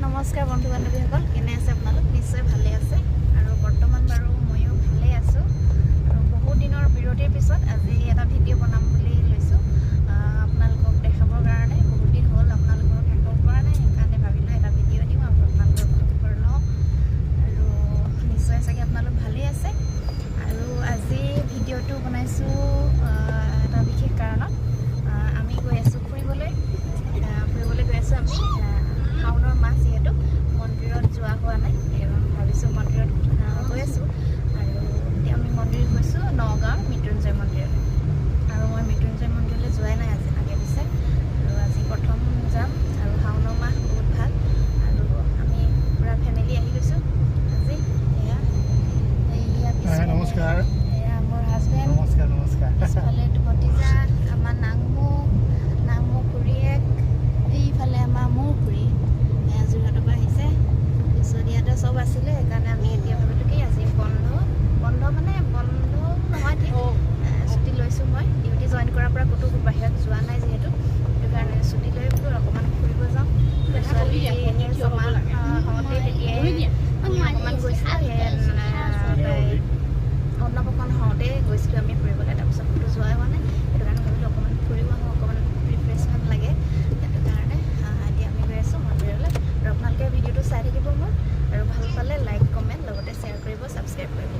নমস্কাৰ বন্ধু বান্ধৱীসকল, কেনে আছে আপোনালোক? নিশ্চয় ভালে আছে। আৰু বৰ্তমান বাৰু ময়ো ভালেই আছোঁ। আৰু বহুত দিনৰ বিৰতিৰ পিছত আজি এটা ভিডিঅ' বনাম বুলি লৈছোঁ আপোনালোকক দেখাবৰ কাৰণে। বহুত দিন হ'ল আপোনালোকৰ দেখাব পৰা নাই, সেইকাৰণে ভাবিলোঁ এটা ভিডিঅ' দিওঁ আৰু আপোনালোকৰ খবৰ লওঁ। আৰু নিশ্চয় চাগে আপোনালোক ভালেই আছে। আৰু আজি ভিডিঅ'টো বনাইছোঁ এটা বিশেষ কাৰণত। আমি গৈ আছোঁ ফুৰিবলৈ। ফুৰিবলৈ গৈ আছোঁ আমি। শাওনৰ মাহ যিহেতু মন্দিৰত যোৱা হোৱা নাই, ভাবিছোঁ মন্দিৰত গৈ আছোঁ। আৰু এতিয়া আমি মন্দিৰ গৈছোঁ নগাঁৱৰ মৃত্যুঞ্জয় মন্দিৰলৈ। আৰু মই মৃত্যুঞ্জয় মন্দিৰলৈ যোৱাই নাই আজি আগে পিছে, আৰু আজি প্ৰথম যাম। আৰু শাওনৰ মাহ বহুত ভাল। আৰু আমি পূৰা ফেমিলি আহি গৈছোঁ আজি। এয়া এয়া পিছফালে নমস্কাৰ। এয়া মোৰ হাজবেণ্ড। নমস্কাৰ, নমস্কাৰ। পিছফালে ভতিজা, আমাৰ নাংমু, নাংমু খুৰীয়েক। এইফালে আমাৰ মোৰ খুৰী, এয়া যোৰহাটৰ পৰা আহিছে। তাৰপিছত ইয়াতে চব আছিলে, সেইকাৰণে আমি এতিয়া ভাবিলোঁ কি আজি বন্ধ, বন্ধ মানে বন্ধ নহয় ঠিক, ছুটি লৈছোঁ। মই ডিউটি জইন কৰাৰ পৰা ক'তো বাহিৰত যোৱা নাই যিহেতু, সেইটো কাৰণে ছুটি লৈ বোলো অকণমান ফুৰিব যাওঁ। ছোৱালী 6 মাহ হওঁতে তেতিয়াই আমি অকণমান গৈছিলোঁ। সেই অন্নপ্ৰাশন হওঁতে গৈছিলোঁ আমি ফুৰিবলৈ। তাৰপিছত ক'তো যোৱাই হোৱা নাই, সেইটো কাৰণে ভাবিলোঁ অকণমান ফুৰিব আহোঁ, অকণমান ৰিফ্ৰেছমেণ্ট লাগে, সেইটো কাৰণে। এতিয়া আমি গৈ আছোঁ মন্দিৰলৈ। আৰু আপোনালোকে ভিডিঅ'টো চাই থাকিব মোৰ, আৰু ভাল পালে লাইক, কমেণ্ট, লগতে শ্বেয়াৰ কৰিব, ছাবস্ক্ৰাইব কৰিব।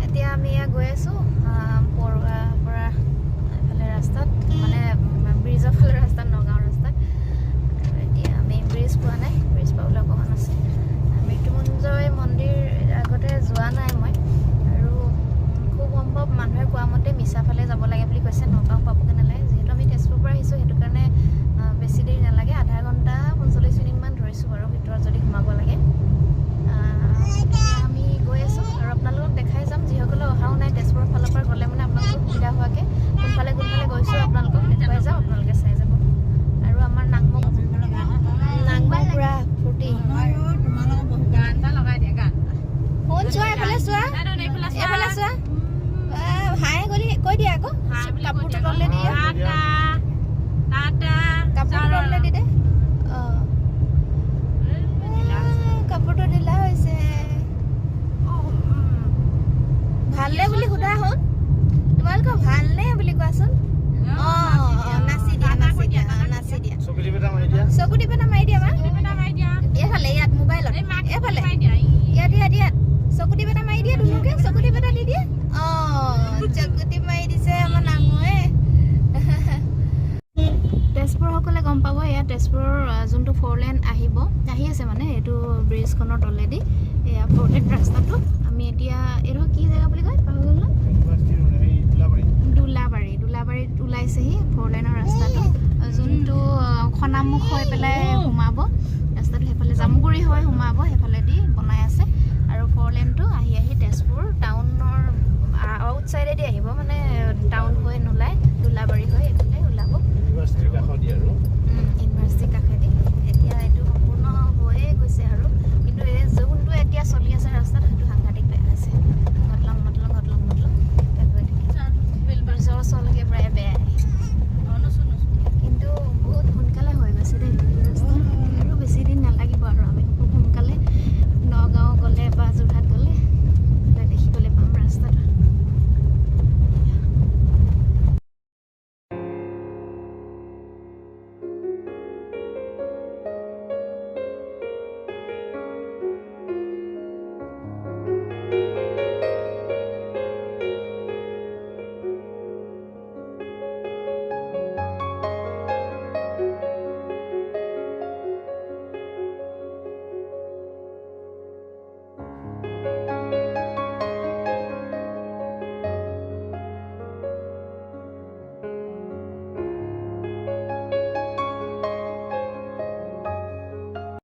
এতিয়া আমি এয়া গৈ আছোঁ পৰুৱাৰ পৰা এইফালে ৰাস্তাত, মানে ব্ৰিজৰ ফালে ৰাস্তাত, নগাঁও ৰাস্তাত। আৰু এতিয়া আমি ব্ৰিজ পোৱা নাই, ব্ৰিজ পাবলৈ অকণমান আছে। মৃত্যুঞ্জয় মন্দিৰ আগতে যোৱা নাই মই। আৰু খুব সম্ভৱ মানুহে কোৱা মতে মিছাফালে যাব লাগে বুলি কৈছে, নগাঁও পাবগৈ নালাগে। যিহেতু আমি তেজপুৰৰ পৰা আহিছোঁ, সেইটো কাৰণে বেছি দেৰি নালাগে। আধা ঘণ্টা 45 মিনিটমান ধৰিছোঁ বাৰু ভিতৰত যদি সোমাব লাগে। এতিয়া আমি গৈ আছোঁ আৰু আপোনালোকক দেখাই যাম। যিসকলে অহাও নাই, তেজপুৰৰ ফালৰ পৰা গ'লে মানে আপোনালোকৰ সুবিধা হোৱাকৈ কোনফালে কোনফালে গৈছোঁ আপোনালোকক দেখুৱাই যাম, আপোনালোকে চাই যাব। আৰু আমাৰ নাংমুখ, নাংমুখ পূৰা ফূৰ্তি। শুন, চোৱা, এইফালে চোৱা, এইফালে চোৱা। হাই গলি কৈ দিয়া আকৌ। কাপোৰটো তললে দি দিয়া, কাপোৰটো তললে দি দে। অঁ, কাপোৰটো ঢিলা হৈছে। ভালনে বুলি সোধা। শুন, তোমালোকৰ ভালনে বুলি কোৱাচোন। অঁ অঁ, নাচি দিয়া, নাচি দিয়া। অঁ, নাচি দিয়া। চকু টিপ এটা মাৰি দিয়া। চকু টিপ এটা মাৰি দিয়া মা। এইফালে, ইয়াত মোবাইলত, এইফালে, ইয়াত, ইয়াত, ইয়াত চকু টিপ এটা মাৰি দিয়া। ধুনুকে চকু টিপ এটা দি দিয়া। অঁ, চকু টিপ মাৰি দিছে আমাৰ নাঙুৱে। তেজপুৰসকলে গম পাব, এয়া তেজপুৰৰ যোনটো ফ'ৰ লেন আহিব, আহি আছে, মানে এইটো ব্ৰিজখনৰ তলেদি এয়া ফ'ৰ লেন ৰাস্তাটো। আমি এতিয়া এইডোখৰ কি জেগা বুলি কয়, পাহৰি গ'লো। দোলাবাৰী, দোলাবাৰীত ওলাইছেহি। ফ'ৰ লেনৰ ৰাস্তাটো যোনটো খনামুখ হৈ পেলাই সোমাব ৰাস্তাটো, সেইফালে জামুগুৰি হৈ সোমাব, সেইফালেদি বনাই আছে। আৰু ফ'ৰ লেনটো আহি আহি তেজপুৰ টাউনৰ আউট চাইডেদি আহিব, মানে টাউন হৈ নোলায়, দোলাবাৰী হৈ এইফালে ওলাব। ইউনিভাৰ্চিটিৰ কাষত আৰু। ইউনিভাৰ্চিটিৰ কাষেদি। এতিয়া এইটো সম্পূৰ্ণ হৈয়ে গৈছে আৰু, কিন্তু এই যোনটো এতিয়া চলি আছে ৰাস্তাটো, সেইটো সাংঘাতিক বেয়া আছে। ঘটলং মটলং, ঘটলং মটলং এতিয়া গৈ থাকে। ব্ৰিজৰ ওচৰলৈকে প্ৰায় বেয়াই, কিন্তু বহুত সোনকালে হৈ গৈছে দেই ৰাস্তা। আৰু বেছি দিন নালাগিব আৰু আমি খুব সোনকালে নগাঁও গ'লে বা যোৰহাট গ'লে এইবিলাক দেখিবলৈ পাম ৰাস্তাটো।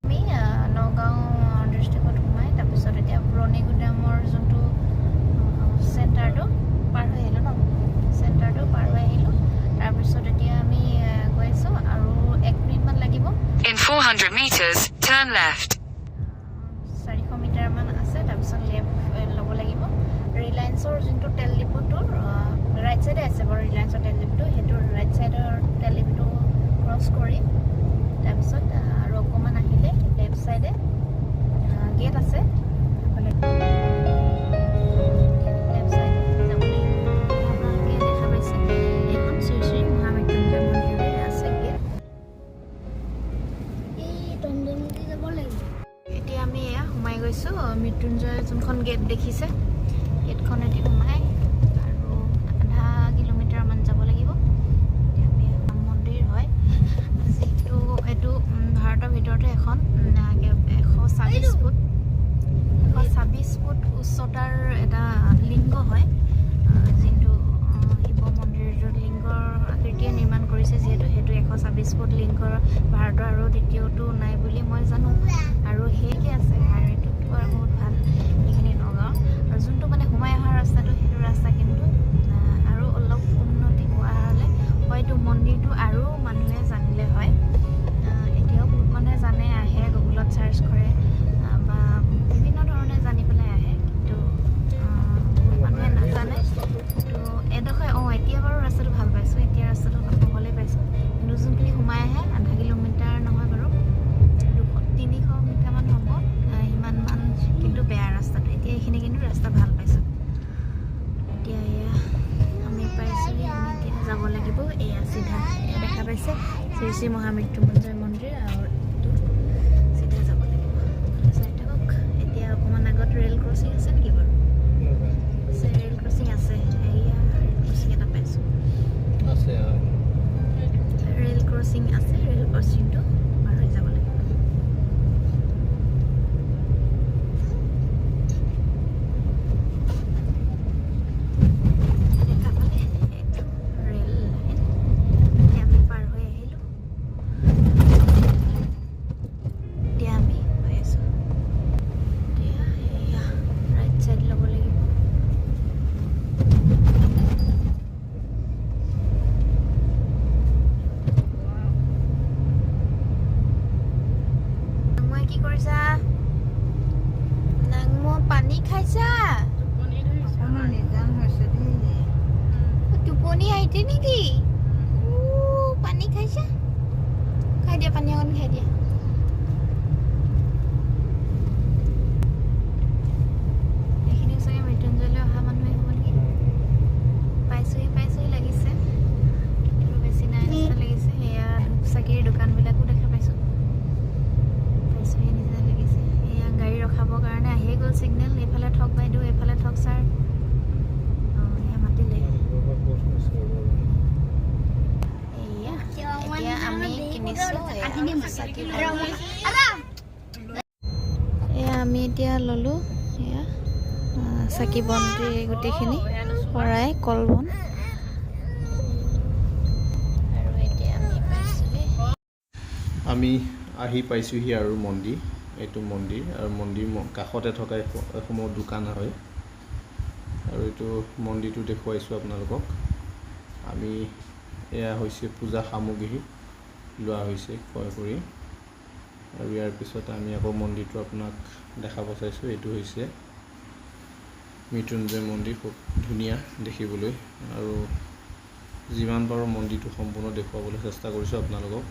আমি নগাঁও ডিষ্ট্ৰিক্টত সোমাই তাৰপিছত এতিয়া পুৰণি গুদামৰ যোনটো চেণ্টাৰটো পাৰ হৈ আহিলোঁ ন, চেণ্টাৰটো পাৰ হৈ আহিলোঁ। তাৰপিছত এতিয়া আমি গৈ আছোঁ আৰু 1 মিনিটমান লাগিব। In 400 meters, turn left. 400 মিটাৰমান আছে, তাৰপিছত লেফ্ট ল'ব লাগিব। ৰিলায়েন্সৰ যোনটো তেল ডিপুটোৰ ৰাইট চাইডে আছে বাৰু ৰিলায়েন্সৰ তেল ডিপুটো, সেইটো ৰাইট চাইডৰ তেল ডিপুটো ক্ৰছ কৰি তাৰপিছত আৰু অকণমান আহিলে পাইছোঁ। মৃত্যুঞ্জয় যোনখন গেট দেখিছে, গেটখনেদি সোমাই আৰু আধা কিলোমিটাৰমান যাব লাগিব। এতিয়া আমি মন্দিৰ হয় যিটো এইটো ভাৰতৰ ভিতৰতে এখন 126 ফুট, 126 ফুট উচ্চতাৰ এটা লিংগ হয়। যোনটো শিৱ মন্দিৰটোত লিংগৰ আকৃতিয়ে নিৰ্মাণ কৰিছে যিহেতু, সেইটো 126 ফুট লিংগৰ ভাৰতৰ আৰু দ্বিতীয়টো নাই বুলি মই জানো। আৰু সেইকে আছে হাইৱেটোতো আৰু বহুত ভাল এইখিনি নগাঁও। আৰু যোনটো মানে সোমাই অহা ৰাস্তাটো, সেইটো ৰাস্তা কিন্তু আৰু অলপ উন্নতি হোৱা হ'লে হয়তো মন্দিৰটো আৰু মানুহে জানিলে হয়। এতিয়াও বহুত মানুহে জানে, আহে, গুগলত চাৰ্চ কৰে বা বিভিন্ন ধৰণে জানি পেলাই আহে। কিন্তু বহুত মানুহে নাজানে। তো এডোখৰ এতিয়া বাৰু ৰাস্তাটো ভাল পাইছোঁ। এতিয়া ৰাস্তাটো অলপ বহলেই পাইছোঁ। কিন্তু যোনখিনি সোমাই আহে, আধা কিলোমিটাৰ নহয় বাৰু, 200-300 মিটাৰমান হ'ব, সিমানমান কিন্তু বেয়া ৰাস্তাটো। এতিয়া এইখিনি কিন্তু ৰাস্তা ভাল পাইছোঁ। এতিয়া এয়া আমি পাইছোঁহি। আমি এতিয়া যাব লাগিব। এয়া চিধা, এয়া দেখা পাইছে শ্ৰী শ্ৰী মহামৃত্যুঞ্জয় মন্দিৰ আৰু এইটো চিধা যাব লাগিব। চাই থাকক। এতিয়া অকণমান আগত ৰেল ক্ৰচিং আছে নেকি বাৰু? আছে, ৰেল ক্ৰচিং আছে। এয়া ৰেল ক্ৰচিং এটা পাইছোঁ। আছে, হয়। ৰেল ক্ৰচিং আছে, ৰেল ক্ৰচিংটো পাৰ হৈ যাব লাগিব। দেখা পালে, এইটো ৰেল লাইন। এতিয়া আমি পাৰ হৈ আহিলোঁ। এতিয়া আমি গৈ আছোঁ। এতিয়া এয়া ৰাইট চাইড ল'ব লাগিব। নাংমুৱে কি কৰিছা? নাংমু, পানী খাইছা? অকণমান নিজান হৈছে দেই। টোপনি আহিছে নেকি? উ, পানী খাইছা? খাই দিয়া, পানী অকণ খাই দিয়া। এইখিনি চাগে মৃত্যুঞ্জয়লৈ অহা মানুহে হ'ব নেকি? পাইছোহি পাইছোহি লাগিছে আৰু বেছি নাই নিচিনা লাগিছে। সেয়া ধূপ চাকিৰ দোকানবিলাকো দেখা পাইছোঁ। পাইছোহি নিচিনা লাগিছে। এয়া গাড়ী ৰখাবৰ কাৰণে আহিয়ে গ'ল ছিগনেল। এইফালে থওক বাইদেউ, এইফালে থওক ছাৰ। অঁ, এয়া মাতিলে। এয়া এতিয়া আমি কিনিছোঁ এয়া চাকি বন্তি। এয়া আমি এতিয়া ল'লোঁ এয়া চাকি বন্তি গোটেইখিনি, শৰাই, কলবন। আৰু এতিয়া আমি পাইছোঁহি। আমি আহি পাইছোঁহি আৰু মন্দিৰ, এইটো মন্দিৰ আৰু মন্দিৰ কাষতে থকা এসমূহ দোকান হয়। আৰু এইটো মন্দিৰটো দেখুৱাইছোঁ আপোনালোকক আমি। এয়া হৈছে পূজা সামগ্ৰী লোৱা হৈছে ক্ৰয় কৰি। আৰু ইয়াৰ পিছত আমি আকৌ মন্দিৰটো আপোনাক দেখাব চাইছোঁ। এইটো হৈছে মৃত্যুঞ্জয় মন্দিৰ, খুব ধুনীয়া দেখিবলৈ। আৰু যিমান পাৰোঁ মন্দিৰটো সম্পূৰ্ণ দেখুৱাবলৈ চেষ্টা কৰিছোঁ আপোনালোকক।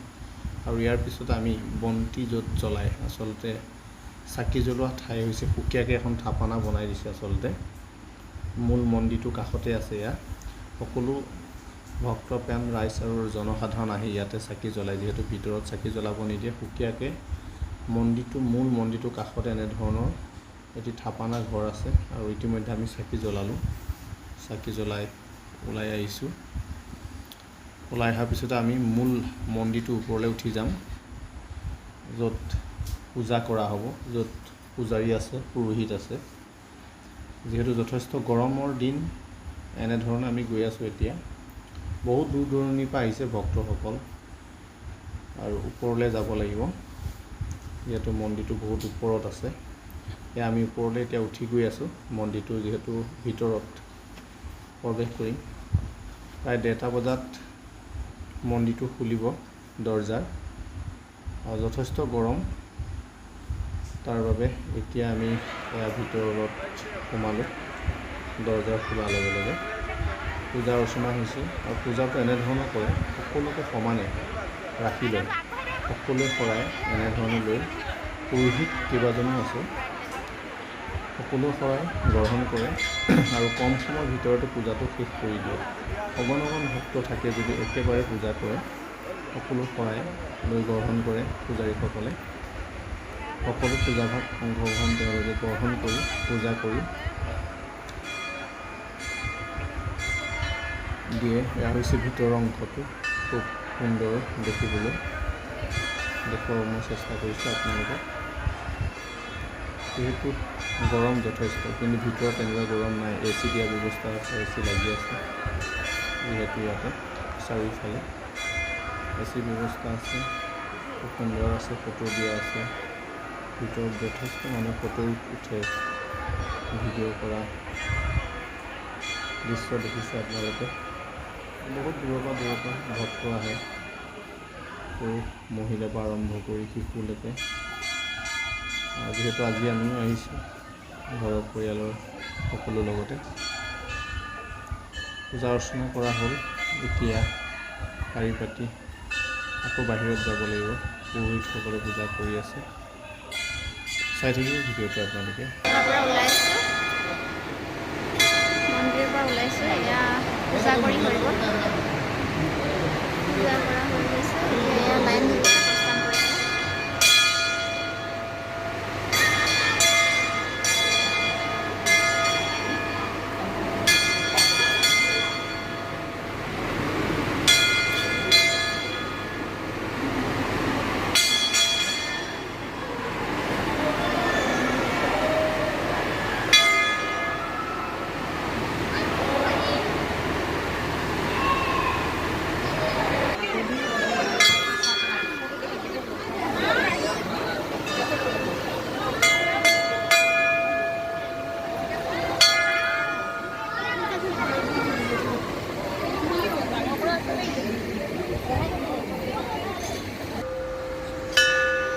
আৰু ইয়াৰ পিছত আমি বন্তি য'ত জ্বলায়, আচলতে চাকি জ্বলোৱা ঠাই হৈছে সুকীয়াকৈ এখন থাপনা বনাই দিছে। আচলতে মূল মন্দিৰটোৰ কাষতে আছে এয়া। সকলো ভক্তপ্ৰাণ ৰাইজ আৰু জনসাধাৰণ আহি ইয়াতে চাকি জ্বলায়। যিহেতু ভিতৰত চাকি জ্বলাব নিদিয়ে, সুকীয়াকৈ মন্দিৰটো, মূল মন্দিৰটোৰ কাষতে এনেধৰণৰ এটি থাপনা ঘৰ আছে। আৰু ইতিমধ্যে আমি চাকি জ্বলালোঁ। চাকি জ্বলাই ওলাই আহিছোঁ। ওলাই অহাৰ পিছতে আমি মূল মন্দিৰটোৰ ওপৰলৈ উঠি যাম, য'ত পূজা কৰা হ'ব, য'ত পূজাৰী আছে, পুৰোহিত আছে। যিহেতু যথেষ্ট গৰমৰ দিন, এনেধৰণে আমি গৈ আছোঁ এতিয়া। বহুত দূৰ দূৰণিৰ পৰা আহিছে ভক্তসকল। আৰু ওপৰলৈ যাব লাগিব, যিহেতু মন্দিৰটো বহুত ওপৰত আছে। এয়া আমি ওপৰলৈ এতিয়া উঠি গৈ আছোঁ। মন্দিৰটো যিহেতু ভিতৰত প্ৰৱেশ কৰিম। প্ৰায় 1:30 বজাত মন্দিৰটো খুলিব দৰ্জাৰ। আৰু যথেষ্ট গৰম, তাৰ বাবে এতিয়া আমি এয়া ভিতৰত সোমালোঁ। দৰ্জা খোলাৰ লগে লগে পূজা অৰ্চনা হৈছে। আৰু পূজাটো এনেধৰণৰ কৰে, সকলোকে সমানে ৰাখি লয়, সকলোৱে শৰাই এনেধৰণে লৈ, পুৰোহিত কেইবাজনো আছে, সকলো শৰাই গ্ৰহণ কৰে আৰু কম সময়ৰ ভিতৰতে পূজাটো শেষ কৰি দিয়ে। অগণন ভক্ত থাকে যদি একেবাৰে পূজা কৰে, সকলো শৰাই লৈ গ্ৰহণ কৰে পূজাৰীসকলে। সকলো পূজাভাগ অংশগ্ৰহণ তেওঁলোকে গ্ৰহণ কৰি পূজা কৰি দিয়ে। এয়া হৈছে ভিতৰৰ অংশটো, খুব সুন্দৰ দেখিবলৈ। দেখুৱাব মই চেষ্টা কৰিছোঁ আপোনালোকক। যিহেতু গৰম যথেষ্ট, কিন্তু ভিতৰত তেনেকুৱা গৰম নাই। এ চি দিয়া ব্যৱস্থা আছে, এ চি লাগি আছে। যিহেতু ইয়াতে চাৰিওফালে এ চি ব্যৱস্থা আছে, খুব সুন্দৰ আছে, ফটো দিয়া আছে। ভিতৰত যথেষ্ট মানুহ ফটো উঠে, ভিডিঅ' কৰা দৃশ্য দেখিছে আপোনালোকে। বহুত দূৰৰ পৰা ভক্ত আহে, পুৰুষ মহিলাৰ পৰা আৰম্ভ কৰি শিশুলৈকে। যিহেতু আজি আমিও আহিছোঁ ঘৰৰ পৰিয়ালৰ সকলো লগতে। পূজা অৰ্চনা কৰা হ'ল, এতিয়া শাৰী পাতি আকৌ বাহিৰত যাব লাগিব। পুৰোহিতসকলে পূজা কৰি আছে। চাই থাকিব ভিডিঅ'টো আপোনালোকে। তাৰ পৰা ওলাইছোঁ, মন্দিৰৰ পৰা ওলাইছোঁ। এয়া পূজা কৰি হৈ গ'ল, পূজা কৰা হৈ গৈছে। এতিয়া এয়া লাইন ধৰিছে, প্ৰস্থান কৰিছে।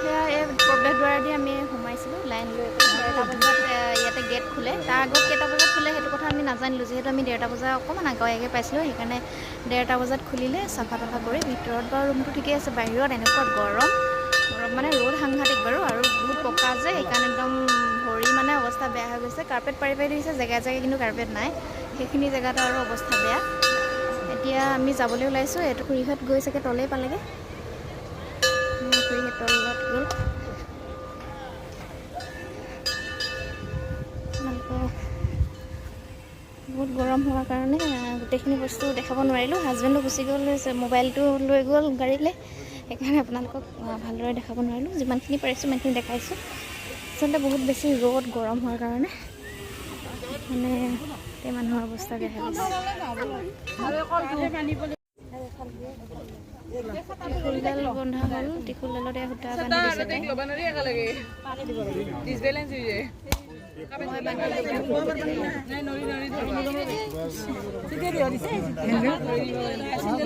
সেয়া এই প্ৰৱেশ দ্বাৰেদি আমি সোমাইছিলোঁ লাইন লৈ পেলাই। 1:30 বজাত ইয়াতে গেট খোলে। তাৰ আগত কেইটা বজাত খোলে সেইটো কথা আমি নাজানিলোঁ। যিহেতু আমি 1:30 বজাৰ অকণমান আগে আগে পাইছিলোঁ, সেইকাৰণে 1:30 বজাত খুলিলে। চাফা তাফা কৰি ভিতৰত বাৰু ৰুমটো ঠিকেই আছে, বাহিৰত এনেকুৱা গৰম, গৰম মানে ৰ'দ সাংঘাতিক বাৰু, আৰু বহুত পকা যে, সেইকাৰণে একদম ভৰি মানে অৱস্থা বেয়া হৈ গৈছে। কাৰ্পেট পাৰি পাৰি দিছে জেগাই জেগাই, কিন্তু কাৰ্পেট নাই, সেইখিনি জেগাতো আৰু অৱস্থা বেয়া। এতিয়া আমি যাবলৈ ওলাইছোঁ। এইটো খুৰীহঁত গৈ চাগে তলেই পালেগৈ। খুৰীহঁত তলত গ'ল। আপোনালোকৰ বহুত গৰম হোৱাৰ কাৰণে গোটেইখিনি বস্তু দেখাব নোৱাৰিলোঁ। হাজবেণ্ডো গুচি গ'ল, মোবাইলটো লৈ গ'ল গাড়ীলৈ, সেইকাৰণে আপোনালোকক ভালদৰে দেখাব নোৱাৰিলোঁ। যিমানখিনি পাৰিছোঁ সিমানখিনি দেখাইছোঁ। আচলতে বহুত বেছি ৰ'দ গৰম হোৱাৰ কাৰণে মানে গোটেই মানুহৰ অৱস্থা বেয়া হৈ গৈছে। ত্ৰিশূলডাল বন্ধা হ'ল, ত্ৰিশূলডালত এয়া সূতা বান্ধি দিছে তাই। মই বান্ধি।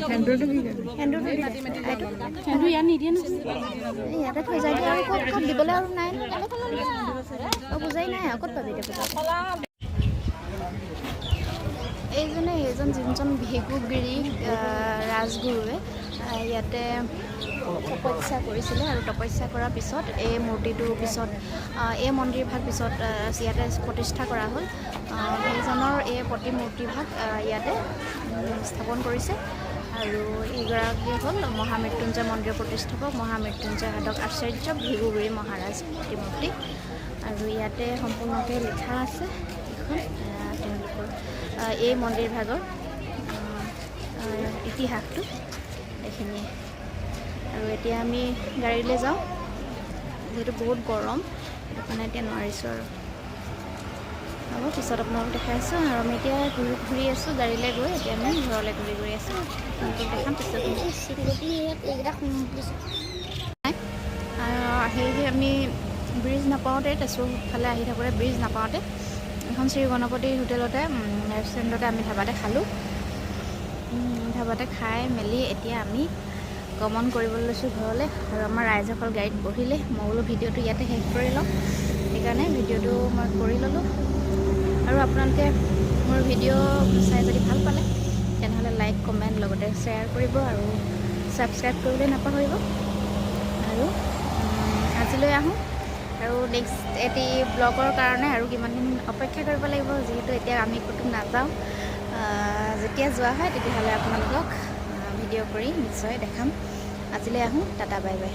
সেন্দুৰটো সেন্দুৰ ইয়াত নিদিয়ে নহয়, ইয়াতে থৈ যায়। আৰু ক'ত ক'ত দিবলৈ আৰু নাই নহয়, অঁ পূজাৰী নাই আৰু ক'ত পাবি এতিয়া পূজা। এইজনে এইজন যোনজন ভৃগুগিৰি ৰাজগুৰুৱে ইয়াতে তপস্যা কৰিছিলে, আৰু তপস্যা কৰাৰ পিছত এই মূৰ্তিটো পিছত এই মন্দিৰভাগ পিছত ইয়াতে প্ৰতিষ্ঠা কৰা হ'ল। সেইজনৰ এই প্ৰতিমূৰ্তিভাগ ইয়াতে স্থাপন কৰিছে। আৰু এইগৰাকী হ'ল মহামৃত্যুঞ্জয় মন্দিৰৰ প্ৰতিষ্ঠাপক মহামৃত্যুঞ্জয় সাধক আচাৰ্য ভৃগুগিৰি মহাৰাজ প্ৰতিমূৰ্তি। আৰু ইয়াতে সম্পূৰ্ণকৈ লিখা আছে এইখন তেওঁলোকৰ এই মন্দিৰভাগৰ ইতিহাসটো এইখিনিয়ে। আৰু এতিয়া আমি গাড়ীলৈ যাওঁ, যিহেতু বহুত গৰম, সেইটো কাৰণে এতিয়া নোৱাৰিছোঁ আৰু। হ'ব, পিছত আপোনালোক দেখাই আছোঁ। আৰু আমি এতিয়া ঘূৰি ঘূৰি আছোঁ গাড়ীলৈ গৈ, এতিয়া আমি ঘৰলৈ ঘূৰি গৈ আছোঁ, আপোনালোকক দেখাম পিছত। আৰু আহি আহি আমি ব্ৰিজ নাপাওঁতে, তেজপুৰ ফালে আহি থাকোঁতে ব্ৰিজ নাপাওঁতে এখন শ্ৰী গণপতি হোটেলতে ৰেষ্টুৰেণ্টতে আমি ধাবাতে খালোঁ। ধাবাতে খাই মেলি এতিয়া আমি গমন কৰিবলৈ লৈছোঁ ঘৰলৈ। আৰু আমাৰ ৰাইজসকল গাড়ীত বহিলে। মই বোলো ভিডিঅ'টো ইয়াতে শেষ কৰি লওঁ, সেইকাৰণে ভিডিঅ'টো মই কৰি ল'লোঁ। আৰু আপোনালোকে মোৰ ভিডিঅ' চাই যদি ভাল পালে, তেনেহ'লে লাইক, কমেণ্ট লগতে শ্বেয়াৰ কৰিব আৰু ছাবস্ক্ৰাইব কৰিবলৈ নাপাহৰিব। আৰু আজিলৈ আহোঁ। আৰু নেক্সট এটি ব্লগৰ কাৰণে আৰু কিমান দিন অপেক্ষা কৰিব লাগিব, যিহেতু এতিয়া আমি ক'তো নাযাওঁ। যেতিয়া যোৱা হয় তেতিয়াহ'লে আপোনালোকক ভিডিঅ' কৰি নিশ্চয় দেখাম। আজিলৈ আহোঁ, টাটা, বাই বাই।